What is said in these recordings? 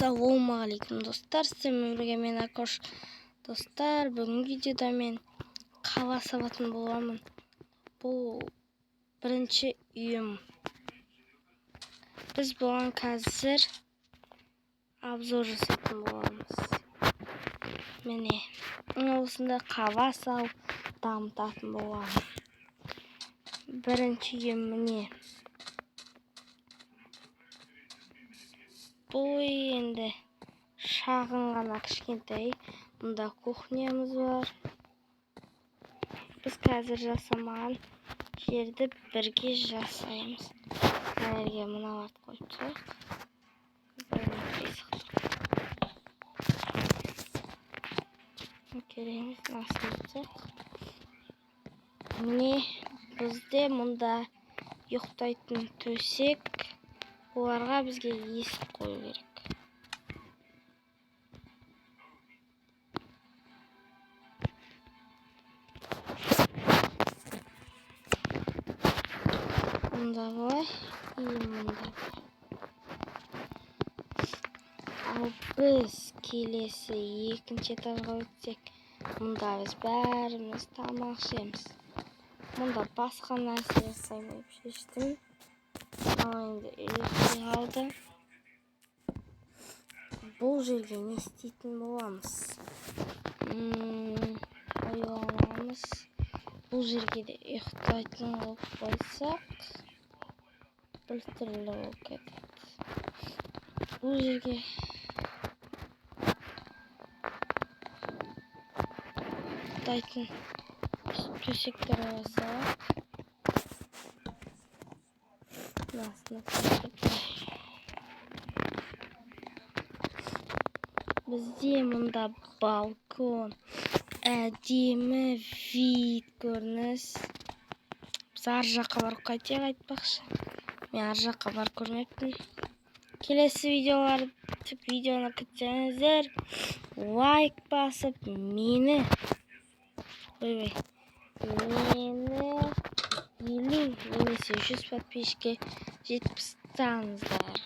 Ассалаумағалейкум, достар! Сіздермен бірге мен, Акош. Достар, бүгінгі видеода мен қала салатын боламын. Бұл бірінші үйім. Біз бұған қазір обзор жасайтын боламыз. Міне, осындай қала салып дамытатын боламын. Бірінші үйім, міне. Бұл енді шағын ғана, кішкентай. Мұнда кухнямыз бар. Біз қазір жасамаған жерді бірге жасаймыз. Мына жерге мыналарды қойып тастайық. Керек емес, мынасын тастайық. Міне, бізде мұнда ұйықтайтын төсек. Оларға бізге есік қою керек. Мында былай и мында былай. Ал біз келесі екінші этажға өтсек, мұнда біз бәріміз тамақ ішеміз. Мұнда басқа нәрсе жасаймын деп шештім. Ал енді жетпей қалды. Бұл жерге не істейтін боламыз? Ойланамыз. Бұл жерге де ұйықтайтын қылып қойсақ, біртүрлі болып кетеді. Бұл жерге ұйықтайтын төсектер қоя салайық. Мынасын. Бізде мұнда балкон, әдемі вид, көрініс. Біз ар жаққа барып қайтайық айтпақшы. Мен ар жаққа барып көрмеппін. Келесі видеолар, видеоны күтсеңіздер, лайк басып, мені, ойбай, мені 50 немесе 100 подписчикке жеткізіп тастаңыздар.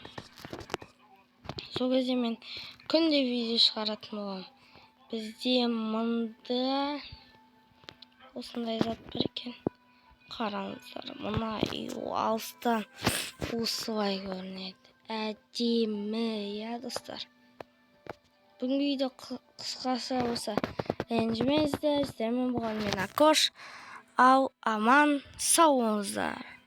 Сол кезде мен күнде видео шығаратын боламын. Бізде мұнда осындай зат бар екен. Қараңыздар, мына үй алыстан осылай көрінеді. Әдемі, иә, достар. Бүгінгі видео қысқаша болса, ренжімеңіздер. Сіздермен болған мен, Акош. Ал аман сау болыңыздар.